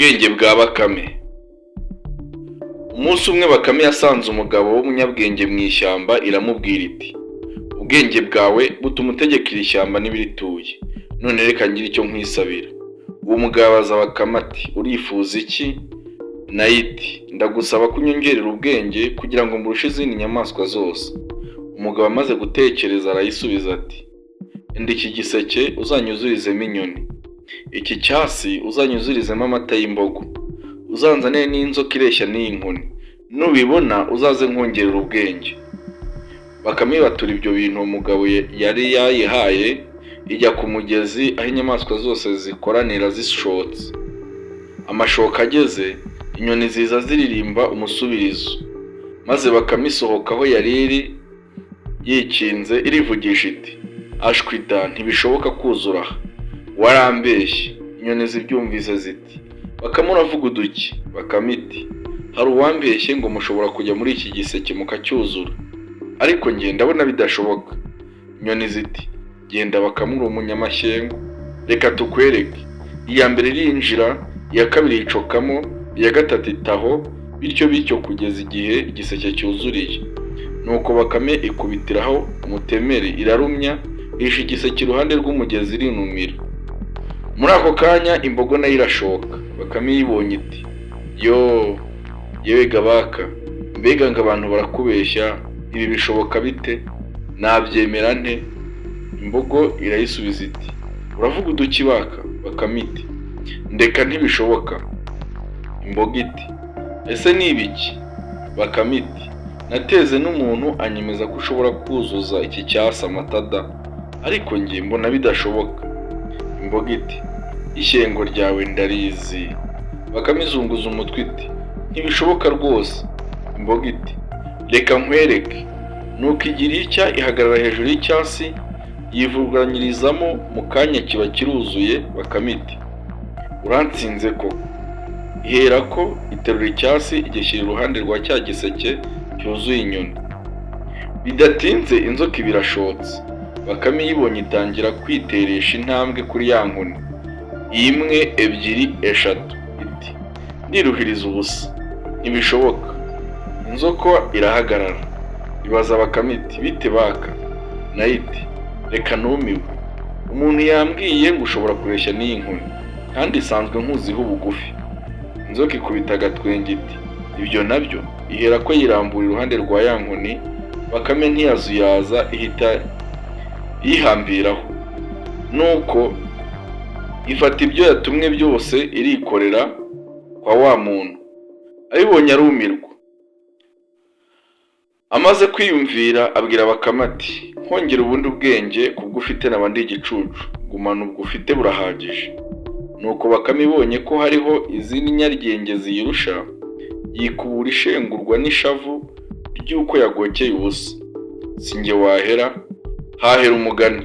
Ubwenge bwa Bakame. Umunsi umwe Bakame yasanze umugabo w'umunyabwenge mu ishyamba, iramubwira iti: "Ubwenge bwawe butuma utegeka iri shyamba n'ibirituye, none reka ngire icyo nkwisabira." Uwo mugabo abaza Bakame ati: "Urifuza iki?" Nayo iti: "Ndagusaba ko unyongerera ubwenge kugira ngo mburushe izindi nyamaswa zose." Umugabo amaze gutekereza arayisubiza ati: "Enda iki giseke uzanyuzurizemo inyoni, iki cyasi uzanyuzurizemo amata y'imbogo, uzanzanire n'inzoka ireshya n'iyi nkoni. Nubibona uzaze nkongerera ubwenge." Bakame ibatura ibyo bintu uwo mugabo yari yayihaye, ijya ku mugezi aho inyamaswa zose zikoranira zishotse. Amashoka ageze, inyoni ziza ziririmba umusubirizo, maze Bakame isohoka aho yari iri yikinze, irivugisha iti: "Ashwi da, ntibishoboka kuzura aha, warambeshye." Inyoni zibyumvise ziti: "Bakame, uravuga uduki?" Bakame iti: "Hari uwambeshye ngo mushobora kujya muri iki giseke mukacyuzura, ariko njye ndabona bidashoboka." Inyoni ziti: "Genda Bakame, uri umunyamashyengo, reka tukwereke." Iya mbere irinjira, iya kabiri yicokamo, iya gatatu itaho, bityo bityo kugeza igihe igiseke cyuzuriye. Nuko Bakame ikubitiraho umutemeri irarumya, ihisha igiseke iruhande rw'umugezi, irinumira. Muri ako kanya imbogo nayo irashoka. Bakame iyibonye iti: "Yoo, yewe gabaka, mbega ngo abantu barakubeshya! Ibi bishoboka bite? Nabyemera nte?" Imbogo irayisubiza iti: "Uravuga uduki, baka?" Bakame iti: "Ndeka, ntibishoboka." Imbogo iti: "Ese ni ibiki?" Bakame iti: "Nateze n'umuntu anyemeza ko ushobora kuzuza iki cyasi amata da, ariko njye mbona bidashoboka." Imbogo iti: "Ishyengo ryawe ndarizi." Bakame izunguza umutwe iti: "Ntibishoboka rwose." Imbogo iti: "Reka nkwereke." Nuko igira itya ihagarara hejuru y'icyasi, yivuganyirizamo, mu kanya kiba kiruzuye. Bakame iti: "Urantsinze koko." Iherako iterura icyasi, igishyira iruhande rwa cya giseke cyuzuye inyoni. Bidatinze inzoka iba irashotse. Bakame iyibonye itangira kwiteresha intambwe kuri ya nkoni, imwe, ebyiri, eshatu, iti: "Ndiruhiriza ubusa, ntibishoboka." Inzoka irahagarara, ibaza Bakame iti: "Bite baka?" Nayo iti: "Reka, numiwe. Umuntu yambwiye ngo ushobora kureshya n'iyi nkoni, kandi isanzwe nkuziho ubugufi." Inzoka ikubita agatwenge iti: "Ibyo nabyo." Iherako yirambura iruhande rwa ya nkoni. Bakame ntiyazuyaza, ihita yihambiraho. Nuko ifata ibyo yatumwe byose, irikorera kwa wa muntu. Abibonye arumirwa. Amaze kwiyumvira abwira Bakame ati: "Nkongera ubundi ubwenge kubwo ufite naba ndi igicucu. Gumana ubwo ufite, burahagije." Nuko Bakame ibonye ko hariho izindi nyaryenge ziyirusha, yikubura ishengurwa n'ishavu ry'uko yagokeye ubusa. Si njye wahera, hahera umugani.